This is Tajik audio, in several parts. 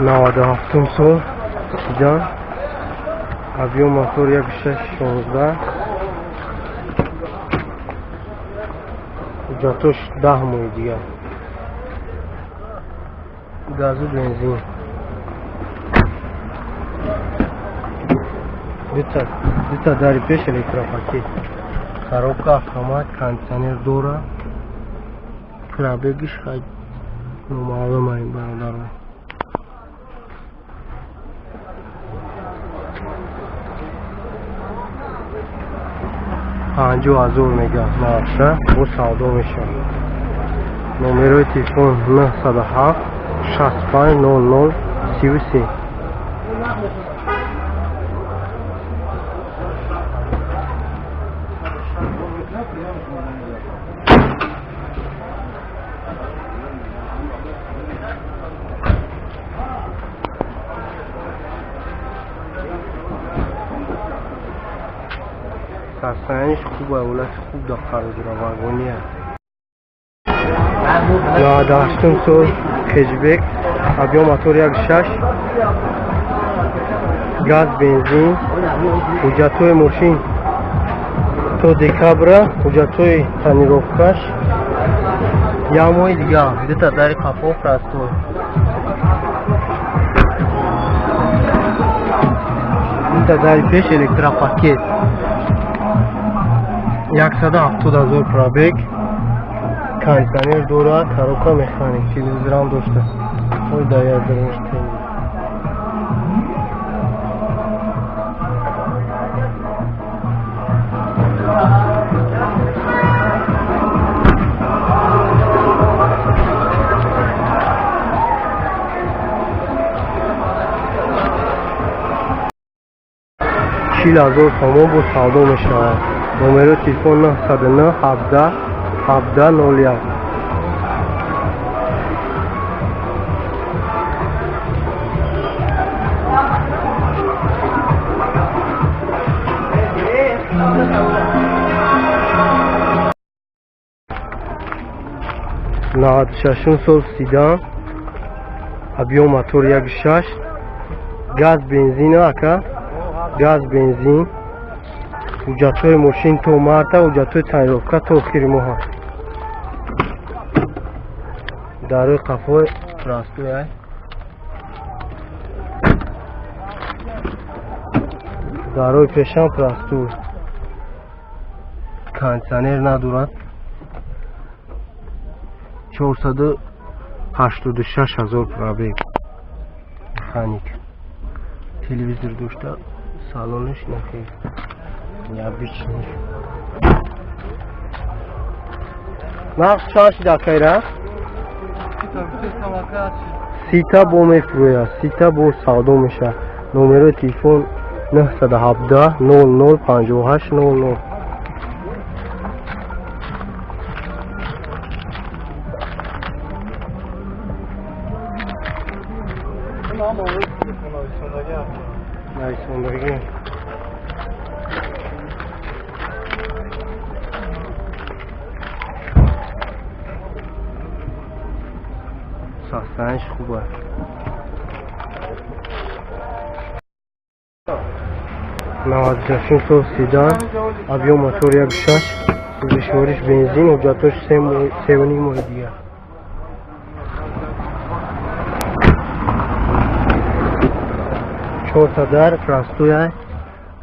97 сол седан, объем мотор 1.6 16, ҳуҷҷатош 10 моҳи дигар, газу бензин, дута дари пеш электропакет, коробка автомат, кондитсионер дора, пробегиш хай номаълум ай, бародаро. 50 000 мега нархша, бо савдо мешавад. Номерои телефон 907 65 00 33. Состояниш хуба, ҳолати хуб да қарор дора, вагония. 98 сол хэтчбек, объем мотор 1.6, газ, бензин, ҳуҷҷатҳои мошин то декабра, ҳуҷҷатҳои тонировкаш як моҳи дигар, дута дари қафо простой, дута дари пеш электропакет, 170 000 пробег, кондитсионер дорад, коробка механик, телевизорам дошта. Ой, да, я дурмуш. 40 000 сомон, бо савдо мешавад. Номерои телефон 909 17 17 01. 96-ум сол седан, объем мотор 1.6, газ, бензин, ака, газ, бензин, ҳуҷҷатҳои мошин то марта, ҳуҷҷатҳои тонировка то охири моҳа, дарои қафои простой ай, дарои пешам простой, кондитсионер надорад, 486 000 пробег, механик, телевизор дошта, салонаш нахел, необычный. Нарх чанд шид, акайра? Сита бо мефурӯяд, сита бо савдо мешавад. Номерои телефон 917 00 58 00. Нависондагӣ. Состояниш хуб аст. 96 сол седан, объем мотор 1.6, сӯзишвориш бензин, ҳуҷҷатош 3,5 моҳи дигар, чорта дар простой,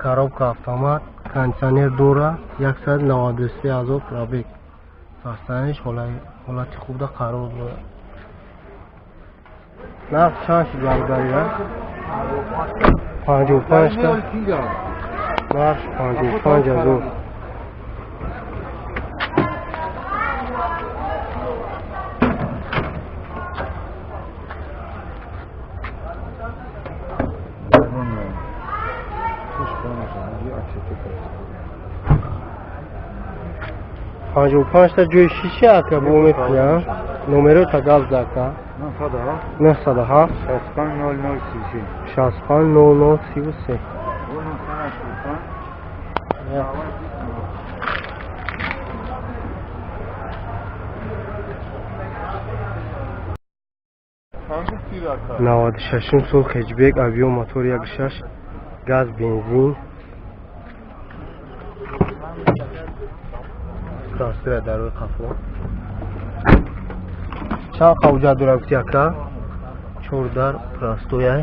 коробка автомат, кондитсионер дора, 193 000 пробег, состояниш ҳолати хубда қарор дорад. Нарх чанд шид, бародарира? 55 та, нарх 55 000. 55 та ҷои шиши, ака, бо мекунӣ? Номеро та гап за, ака. 907 65 00 33. 65 00 33. 96 сол хэтчбек, объем мотор 1.6, газ, бензин. Простой дарои қафо. Чанд ҳуҷҷат дора гуфти ака? 4 дар простоя,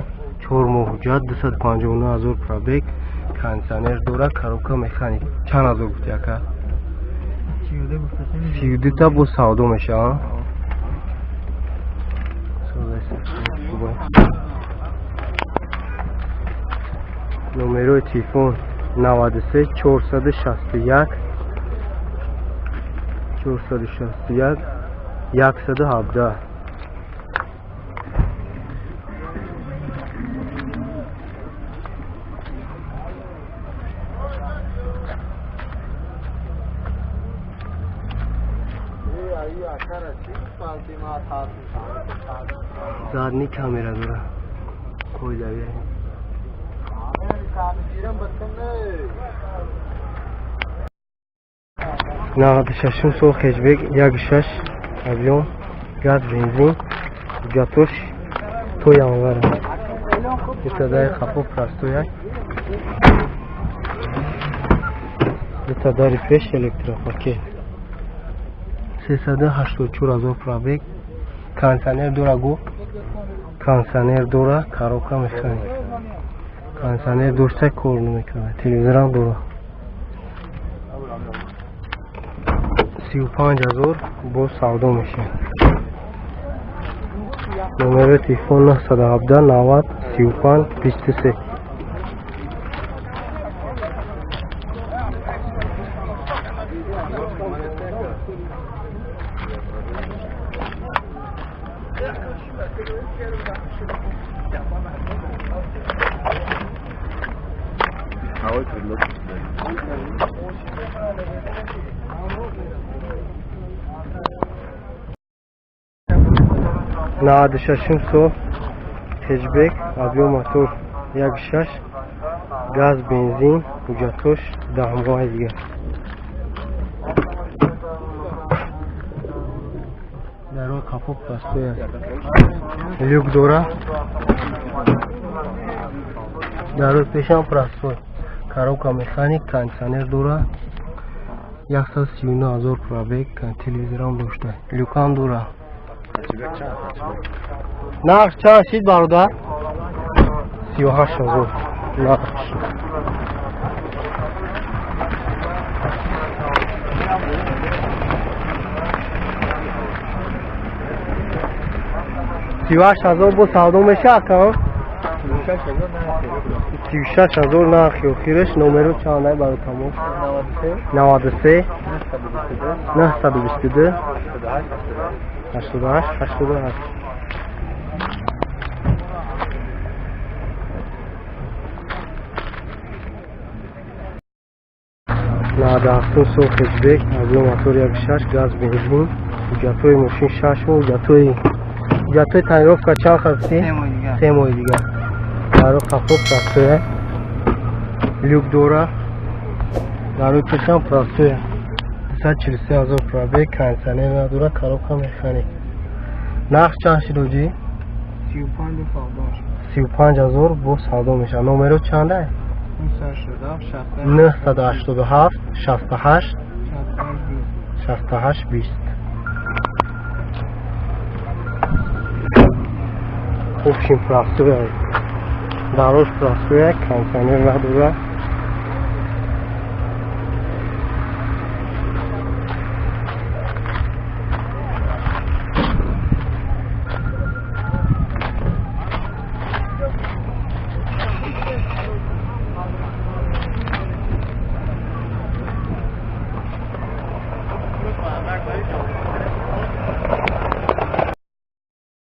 4 моҳ ҳуҷҷат, 259 ҳазор пробег, кондиционер дора, коробка механик. Чанд ҳазор гуфти ака? 32 та бо савдо мешавад. Номерои телефон 93 461 461 117. Задний камера дора. Қойдави. Наваду шашум сол хэтчбек, 1.6 объем, газ, бензин, ҳуҷҷатош то январа. Дутадаи қафо простояк. Дутадари пеш электропакет. 384 ҳазор пробег, кондиционер дора гуфт. Кондиционер дора, коробка механик. Кондиционер дошта кор намекунад, телевизорам дора. 35 ҳазор бо савдо мешавад. Номери телефон 917 90 35 23. Наваду шашум сол хэтчбек, объем мотор 1.6, газ, бензин, ҳуҷҷатош даҳмоҳи дигар. Дарои қафо простой аст. Люк дора. Дарои пешам простой. Коробка механик, кондиционер дора. 139 ҳазор пробег, телевизорам дошта. Люкам дора. Нарх чанд шид бародар? 38 ҳазор. Нарх. 38 ҳазор бо савдо мешавад ака? 36 ҳазор нархи охираш. Номеро чандай барои тамос? 93 922 88 88. 97 сол хэтчбек, объем мотор 1.6, газ, бензин, ҳуҷҷатҳои мошин 6 моҳ, ҳуҷҷатҳои тонировка чанд хастӣ? 3 моҳи дигар. Дарои қафо простоя, люк дора, дарои пешам простоя. 243 ҳазор пробег, кондиционер надора, коробка механик. Нарх чанд шид ҳоҷӣ? 35 ҳазор бо савдо мешавад. Номеро чанда? 987 68 68 20. Общем простоя. Дарош простоя, кондиционер надора.